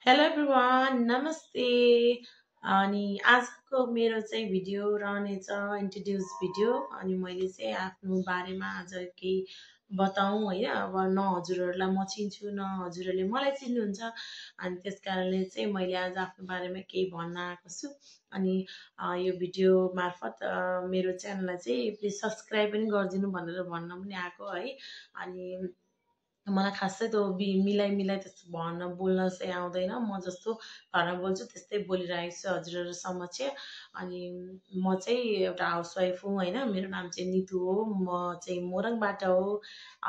Hello everyone नमस्ते। अनि आजको मेरो चाहिँ भिडियो रहनेछ इन्ट्रोड्युस भिडियो। अनि मैले चाहिँ आफ्नो बारेमा आज केही बताऊँ होइन। अब न हजुरहरूलाई म चिन्छु न हजुरहरूले मलाई चिन्नुहुन्छ। अनि त्यस कारणले चाहिँ मैले आज आफ्नो बारेमा केही भन्न आएको छु। अनि यो भिडियो मार्फत मेरो च्यानललाई चाहिँ प्लिज सब्सक्राइब पनि गरिदिनु भनेर भन्न पनि आएको है। अनि मलाई खासै त्यो मिलाइ मिलाइ त्यस्तो बोल्न चाहिँ आउँदैन। म जस्तो घरमा बोल्छु त्यस्तै बोलिरहेको छु हजुरहरू समक्ष। अनि म चाहिँ एउटा हाउसवाइफ हुँ होइन। मेरो नाम चाहिँ नितु हो। म चाहिँ मोरङबाट हो।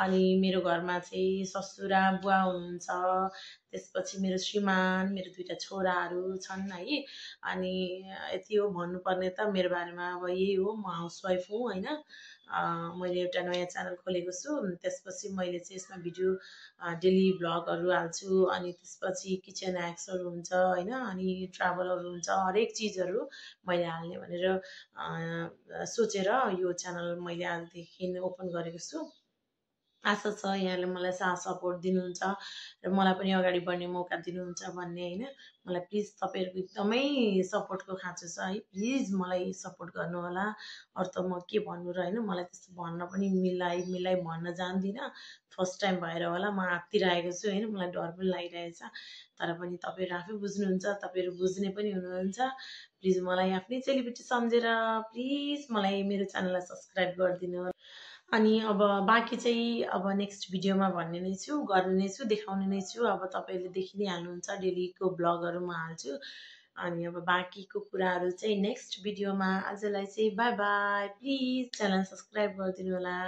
अनि मेरो घरमा चाहिँ ससुरा बुवा हुनुहुन्छ। त्यसपछि मेरो श्रीमान मेरो दुईटा छोराहरू छन् है। अनि यति हो भन्नुपर्ने त मेरो बारेमा। अब यही हो, म हाउसवाइफ हुँ होइन। मैले एउटा नयाँ च्यानल खोलेको छु। त्यसपछि मैले चाहिँ यसमा भिडियो डेली भ्लगहरू हाल्छु। अनि त्यसपछि किचन ह्याक्सहरू हुन्छ होइन। अनि ट्राभलहरू हुन्छ, हरेक चिजहरू मैले हाल्ने भनेर सोचेर यो च्यानल मैले आजदेखि ओपन गरेको छु। आशा छ यहाँले मलाई साथ सपोर्ट दिनुहुन्छ र मलाई पनि अगाडि बढ्ने मौका दिनुहुन्छ भन्ने होइन। मलाई प्लिज तपाईँहरूको एकदमै सपोर्टको खाँचो छ है। प्लिज मलाई सपोर्ट गर्नुहोला। अरू त म के भन्नु र होइन। मलाई त्यस्तो भन्न पनि मिलाइ मिलाइ भन्न जान्दिनँ। फर्स्ट टाइम भएर होला म आत्तिरहेको छु होइन। मलाई डर पनि लागिरहेछ। तर पनि तपाईँहरू आफै बुझ्नुहुन्छ, तपाईँहरू बुझ्ने पनि हुनुहुन्छ। प्लिज मलाई आफ्नै चेलीबेटी सम्झेर प्लिज मलाई मेरो च्यानललाई सब्सक्राइब गरिदिनु। अनि अब बाँकी चाहिँ अब नेक्स्ट भिडियोमा भन्ने नै छु, गर्ने नै छु, देखाउने नै छु। अब तपाईँले देखि नै हाल्नुहुन्छ, डेलीको ब्लगहरू म हाल्छु। अनि अब बाँकीको कुराहरू चाहिँ नेक्स्ट भिडियोमा। आजलाई चाहिँ by by. Please channel subscribe गरिदिनु होला।